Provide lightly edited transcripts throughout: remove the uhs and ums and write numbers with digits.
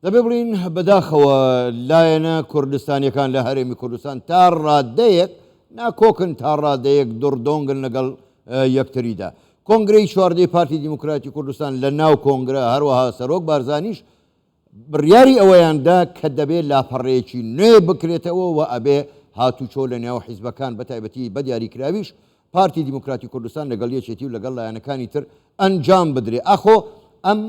دەبێ بڵێین بەداخەوە لایەنە کوردستانیەکان لە هەرێمی کوردستان تا ڕادەیەک ناکۆکن تا ڕادەیەک دڕدۆنگن لەگەڵ یەکتریدا. کۆنگرەی چواردەی پارتی دیموکراتی کوردستان لە ناو کۆنگرە هەروەها سەرۆک بارزانیش بڕیاری ئەوەیان دا کە دەبێ لاپەڕەیەکی نوێ بکرێتەوە و ئەبێ هاتوچۆ لە نێو حیزبەکان بە تایبەتی بە دیاریکراویش پارتی دیموکراتی کوردستان لەگەڵ یەکێتی و لەگەڵ لایەنەکانی تر ئەنجام بدرێ. ئاخۆ ئەم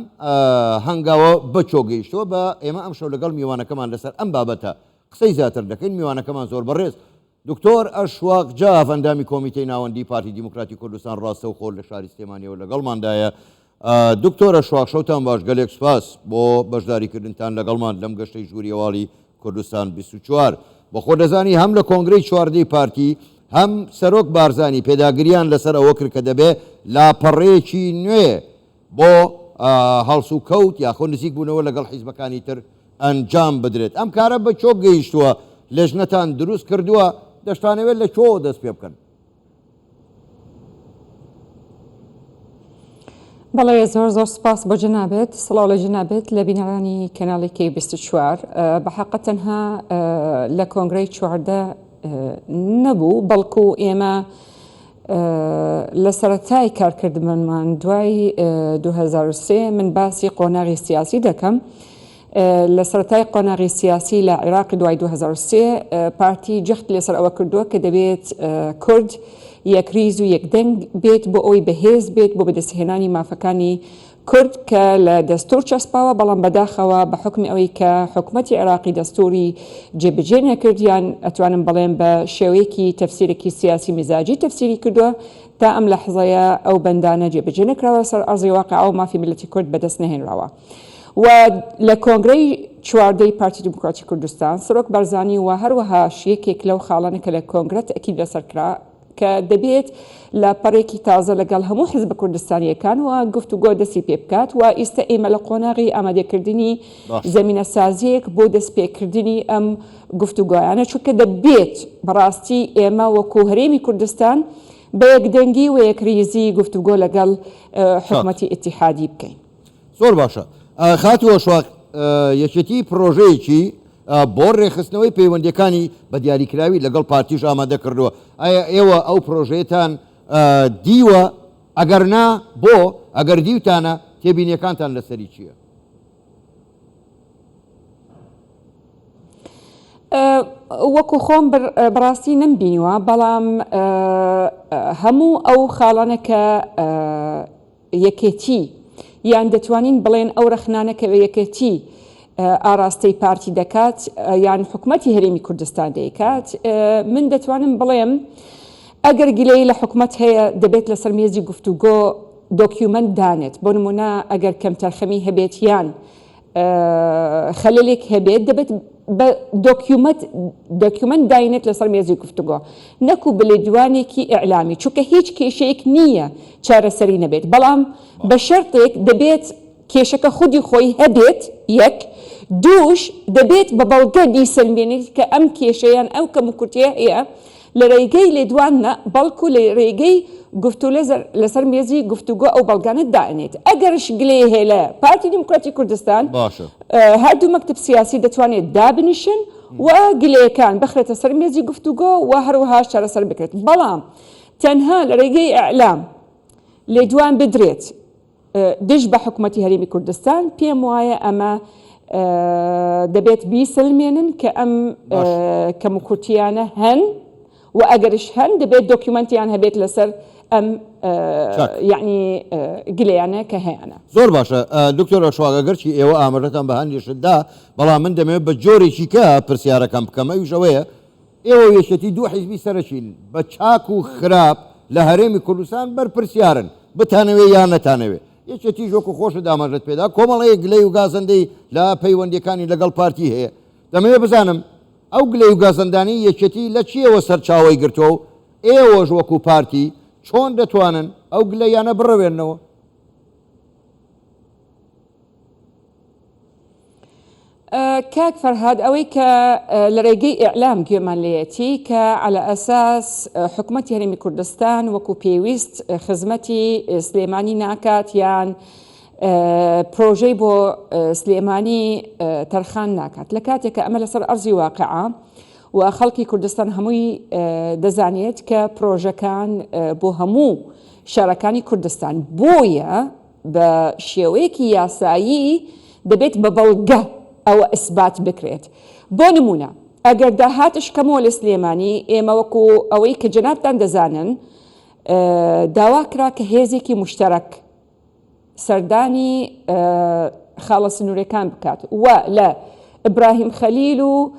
هەنگاوە بە کوێ گەیشتووە؟ بە ئێمە ئەمشەو لەگەڵ میوانەکەمان لەسەر ئەم بابەتە قسەی زیاتر دەکەین. میوانەکەمان زۆر بەڕێز دکتۆر ئەشواق جاف ئەندامی کۆمیتەی ناوەندی پارتی دیموکراتی کوردستان ڕاستەوخۆ لە شاری سلێمانیەوە لەگەڵماندایە. دکتۆر ئەشواق شەوتان باش، گەلێک سوپاس بۆ بەشداریکردنتان لەگەڵمان لەم گەشتەی ژووری هەواڵی کوردستان 24. بە خۆ دەزانی هەم لە کۆنگرەی چواردەی پارتی هەم سەرۆک بارزانی پێداگریان لەسەر ئەوە کرد کە دەبێ لاپەڕەیەکی نوێ بۆ هەڵسوکەوت یاخۆ نزیک بوونەوە لەگەڵ حیزبەکانی تر ئەنجام بدرێت. ئەم کارە بە کوێ گەیشتووە؟ لێژنەتان دروست کردووە؟ دەشتانەوێت لە کوێوە دەست پێ بکەن؟ بەڵێ زۆر زۆر سپاس بۆ جەنابت سڵاو لە جەنابت لە بینەرانی کەناڵی کەی 24 بە حەقە تەنها لە کۆنگرەی 14 نەبوو بەڵکو ئێمە لە سەرەتای کارکردنمان دوای 2023 من باسی قۆناغی سیاسی دەکەم لە سەرەتای قۆناغی سیاسی لە عێراق دوای 2003 پارتی جەخت لەسەر ئەوە کردووە کە دەبێت کورد یەکریز و یەکدەنگ بێت بۆ ئەوەی بەهێز بێت بۆ بەدەستهێنانی مافەکانی کورد کە لە دەستور چەسپاوە، بەڵام بەداخەوە بە حوکمی ئەوەی کە حکومەتی عێراقی دەستوری جێبەجێ نەکرد یان ئەتوانم بڵێم بە شێوەیەکی تەفسیرێکی سیاسی میزاجی تەفسیری کردووە تا ئەم لەحزەیە ئەو بەندانە جێبەجێ نەکراوە سەر ئەرزی واقع و مافی میللەتی کورد بەدەست نەهێنراوە و لە کۆنگرەی چواردەی پارتی دیموکراتی کوردستان سەرۆک بارزانی و هەروەهاش یەکێک لەو خاڵانە کە لە کۆنگرە تەئکید لەسەر کرا کە دەبێت لاپەڕێکی تازە لەگەڵ هەموو حزبە کوردستانییەکان و گفتوگۆ دەستی پێ بکات و ئیستە ئێمە لە قۆناغی ئامادەکردنی زەمینەسازییەک بۆ دەستپێکردنی ئەم گفتوگۆیانە چونکە دەبێت بەڕاستی ئێمە وەکو هەرێمی کوردستان بە یەکدەنگی و یەکریزی گفتوگۆ لەگەڵ حکومەتی ئیتیحادی بکەین. زۆر باشە خاتوو ئەشواق، یەکێتی پڕۆژەیەکی بۆ رێکخستنەوەی پەیوەندییەکانی بە دیاریکراوی لەگەڵ پارتیش ئامادە کردووە، ئایا ئێوە ئەو پڕۆژەیەتان دیوە؟ ئەگەر نا بۆ؟ ئەگەر دیوتانە تێبینییەکانتان لەسەری چییە؟ وەکو خۆم بەڕاستی نەمبینیوە، بەڵام هەموو ئەو خاڵانە کە یەکێتی، یان دەتوانین بڵێن ئەو رەخنانە کە یەکێتی ئاراستەی پارتی دەکات یان حکومەتی هەرێمی کوردستان دەیکات، من دەتوانم بڵێم ئەگەر گلەیی لە حکومەت هەیە دەبێت لەسەر مێزی گفتوگۆ document دانێت، بۆ نمونە ئەگەر کەمتەرخەمی هەبێت یان خەلەلێک هەبێت دەبێت بە document document داینێت لەسەر مێزی گفتوگۆ نەکو بە لێدوانێکی ئیعلامی چونکە هیچ کێشەیەک نییە چارەسەری نەبێت بەڵام بە شەرتێک دەبێت کێشەکە خودی خۆی هەبێت یەک دووش دەبێت بە بەڵگە بیسەلمێنیت کە ئەم کێشەیان ئەو کەموکورتیە هەیە لە رێگەی لێدوان نا، بەڵکو لە رێگەی گفتو لەسەر مێزی گفتوگۆ ئەو بەڵگانە دائەنێت. ئەگەرش گلەیی هەیە لە پارتی دیموکراتی کوردستان، هەردوو مەکتەب سیاسی دەتوانێت دابنیشن و گلەیەکان بخرێتە سەر مێزی گفتوگۆ و هەروەهاش چارەسەر بکرێت. بەڵام تەنها لە رێگەی ئیعلام لێدوان بدرێت، دژ بە حکومەتی هەرێمی کوردستان، پێم وایە ئەمە دەبێت بیسەلمێنن کە ئەم کەموکورتییانە هەن و ئەگەرش هەن دەبێت document یان هەبێت لەسەر ئەم یەعنی گلەیانە کە هەیانە. زۆر باشە دکتۆر ئەشواق ئەگەرچی ئێوە ئاماژەتان بە هەندێ شت دا، بەڵام من دەمەوێت بە جۆرێکی کە پرسیارەکەم بکەم ئەویش ئەوەیە ئێوە و یەکێتی دوو حیزبی سەرەکین بە چاک و خراپ لە هەرێمی کوردستان بەرپرسیارن بتانەوێ یا نەتانەوێ. یەکێتیش وەکو خۆشت ئاماژەت پێدا کۆمەڵەیەک گلەی و گازەندەی لە پەیوەندیەکانی لەگەڵ پارتی هەیە. دەمەوێ بزانم ئەو گلەی و گازەندانەی یەکێتی لە چیەوە سەرچاوەی گرتووە و ئێوەش وەکو پارتی چۆن دەتوانن ئەو گلەیانە بڕەوێننەوە؟ کاک فەرهاد ئەوەی کە لە رێگەی ئیعلام گوێمان لێیەتی کە عەلە ئەساس حکومەتی هەرێمی کوردستان وەکو پێویست خزمەتی سلێمانی ناکات یان. پرۆژەی بۆ سلێمانی تەرخان ناکات لە کاتێک کە ئەمە لەسەر ئەرزی واقعە و خەڵکی کوردستان هەمووی دەزانێت کە پرۆژەکان بۆ هەموو شارەکانی کوردستان بۆیە بە شێوەیەکی یاسایی دەبێت بە بەڵگە ئەوە ئیسبات بکرێت بۆ نمونە ئەگەر داهاتش کەمەوە لە سلێمانی ئێمە وەکو ئەوەی کە جەنابتان دەزانن داوا کرا کە هێزێکی مشتەرەک سەردانی خاڵە سنوورەکان بکات و لە ئیبراهیم خەلیل و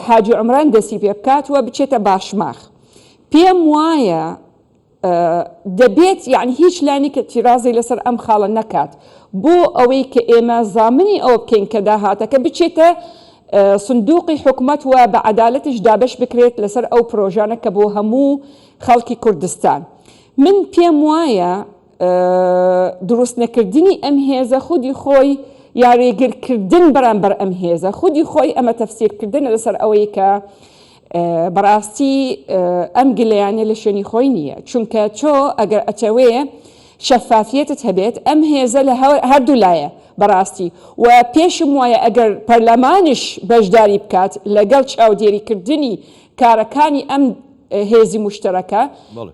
حاجی عمران دەستی پێ بکات و بچێتە باشماخ پێم وایە دەبێت یعنی هیچ لایەنێک اعترازی لەسەر ئەم خاڵە نەکات بۆ ئەوەی کە ئێمە زامنی ئەوە بکەین کە داهاتەکە بچێتە سندوقی حکومەت و بە عەدالەتیش دابەش بکرێت لەسەر ئەو پرۆژانە کە بۆ هەموو خەڵکی کوردستان من پێم وایە دروست نەکردنی ئەم هێزە خودی خۆی یا رێگرکردن بەرامبەر ئەم هێزە خودی خۆی ئەمە تەفسیرکردنە لەسەر ئەوەی کە بەڕاستی ئەم گلەیانە لە شوێنی خۆی نییە چونکە تۆ ئەگەر ئەتەوێ شەفافیەتت هەبێت ئەم هێزە لە هەردوو لایە بەڕاستی و پێشم وایە ئەگەر پەرلەمانش بەشداری بکات لەگەڵ چاودێریکردنی کارەکانی ئەم هێزی موشتەرەکە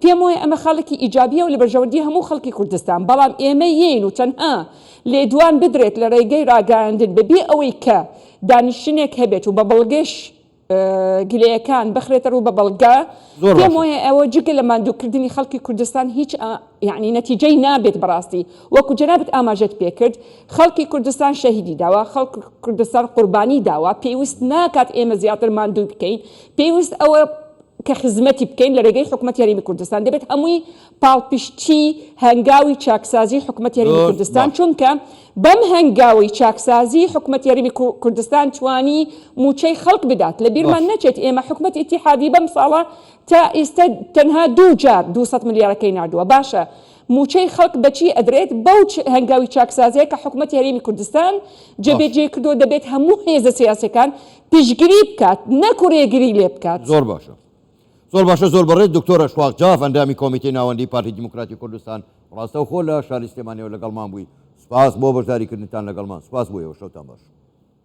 پێم وایە ئەمە خاڵێکی ئیجابیە و لە بەرژەوەندی هەموو خەڵکی کوردستان بەڵام ئێمە یین و تەنها لێدوان بدرێت لە ڕێگەی ڕاگەیاندن بەبێ ئەوەی کە دانیشتنێک هەبێت و بە بەڵگەش گلەیەکان بخرێتە ڕوو بە بەڵگە پێم وایە ئەوە جگە لە ماندووکردنی خەڵکی کوردستان هیچ یعنی نەتیجەی نابێت بەڕاستی وەکو جەنابت ئاماژەت پێکرد خەڵکی کوردستان شەهیدی داوە خەڵک کوردستان قوربانی داوە پێویست ناکات ئێمە زیاتر ماندوو بکەین پێویست ئەوە کە خزمەتی بکەین لە رێگەی حکومەتی هەرێمی کوردستان دەبێت هەمووی پاڵپشتی هەنگاوی چاکسازی حکومەتی هەرێمی کوردستان چونکە بەم هەنگاوی چاکسازی حکومەتی هەرێمی کوردستان توانی مووچەی خەڵک بدات لە بیرمان نەچێت ئێمە حکومەتی ئیتیحادی بەم ساڵە تا ئیستا تەنها دوو جار 200 ملیارەکەی ناردووە باشە مووچەی خەڵک بەچی ئەدرێت بەو هەنگاوی چاکسازیە کە حکومەتی هەرێمی کوردستان جێبەجێی کردووە دەبێت هەموو هێزە سیاسیەکان پشتگیری بکات نەکو رێگری لێ بکات. زۆر باشە زۆر باشە زۆر بەڕێز دکتۆر ئەشواق جاف ئەندامی کۆمیتەی ناوەندی پارتی دیموکراتی کوردستان ڕاستەوخۆ لە شاری سلێمانیەوە لەگەڵمان بووی سوپاس بۆ بەشداریکردنتان لەگەڵمان سوپاس بۆ ئێوە شەوتان باش.